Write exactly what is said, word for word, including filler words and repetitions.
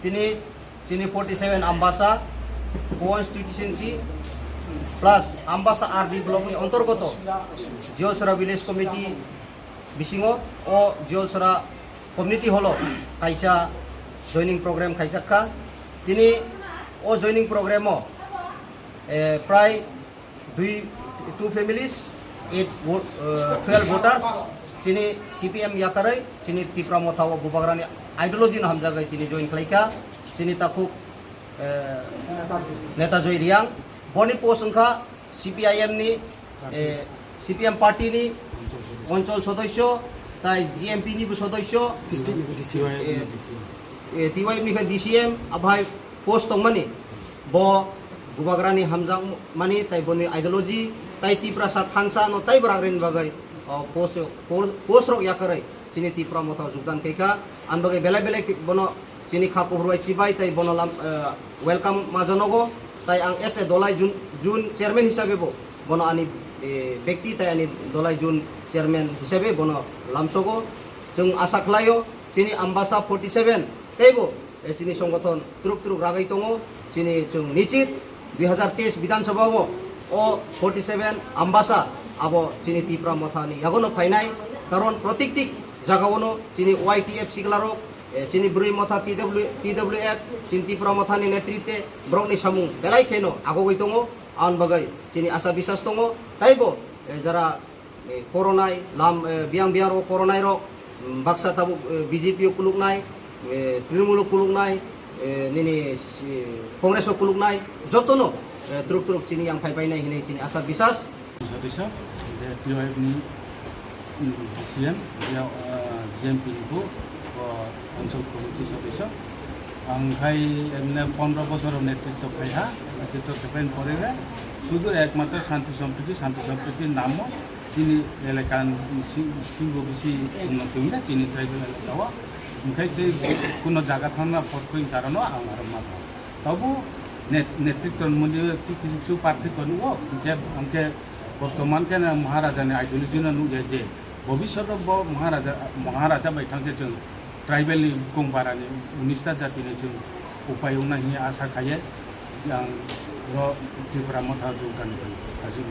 Tini chini forty seven Ambasa constituency plus Ambasa R D block ni antargoto Jiolsora village committee bisingo o Jiolsora community hall o kaisa joining program khaijak kha. Tini o joining program o, eh, prai dui, two families, eight vo-, eh, twelve voters, chini C P M yakarwi, chini Tipra Motha o Bubagrani ideology no hamjagwi tini join khlai kha, chini takhuk, eh, Neta Joy Riang, boni post wngkha C P I M ni, eh, C P M party ni Anchal sodosyo, tai G M P ni bo sodosyo, District ni D C M. Eh, eh, T Y M ni khe D C M, abai post tongmani, bo Bubagrani hamjakmani, tai boni ideology, tai Tiprasa thansa no tai bwragrini bagwi, o, post, post, post rok yakarwi chini Tipra Motha o jogdan khaikha. Ang bagwi belai belai bono chini kha kuphur bai chibai tai bono lam, eh, welcome majanogo. Tai ang as a Dolai Jun, Jun chairman hisabe bo, bono ani, eh, bekti tai ani Dolai Jun chairman hisabe bono lamsogo. Chwng asa khlaio chini Ambasa forty seven teibo, eh, chini songothon truk truk ragwi tongo. Chini chwng nichit dui hazar teis Bidhan Sabha o, o forty seven Ambasa abo chini Tipra Motha ni yagono phainai. Karon protikti jaga ono chini Y T F sikla rok, eh, chini Brwi Motha T W, T W F, chini Tipra Motha ni netritwe borok ni samung belai kheno agogwi tongo. Aboni bagwi chini asa bisas tongo. Taibo, eh, jara, eh, koronai, lam, eh, biyang biyang rok koronai rok, mm, baksa tabuk, eh, B J P o kuluknai, eh, Trinamool o kuluknai, eh, nini, si, Congress o kuluknai, jotono, eh, truk truk chini yang phai painai hinwi chini asa bisas. Sodisyo, je T Y F ni, mm, D C M, ya, eh, G M P ni bo, o, Anchal Committee sodisyo. Ang khai emne pondro bosor netritw khai ha, netritw khai pain pore ha, sudu ekmatro shanti sampriti, shanti sampriti namo, chini elaka sing-, singo bisi unnoti wngya, chini tribal elaka o. Hwnkhe tei kuno jaga thangna phot koi karono ang aro ma thang. Tobo net-, netritw moni kisu parthi koni o, hwnkhe, hwnkhe bortoman khe na Maharaja ni ideology no nukya je, bobishoto bo Maharaja, Maharaja bai thangkhe chwng tribal ni bukung barani unis ta jati ni chwng upai wngna hinwi asa khaiye, ang ro Tipra Motha jogdan khai.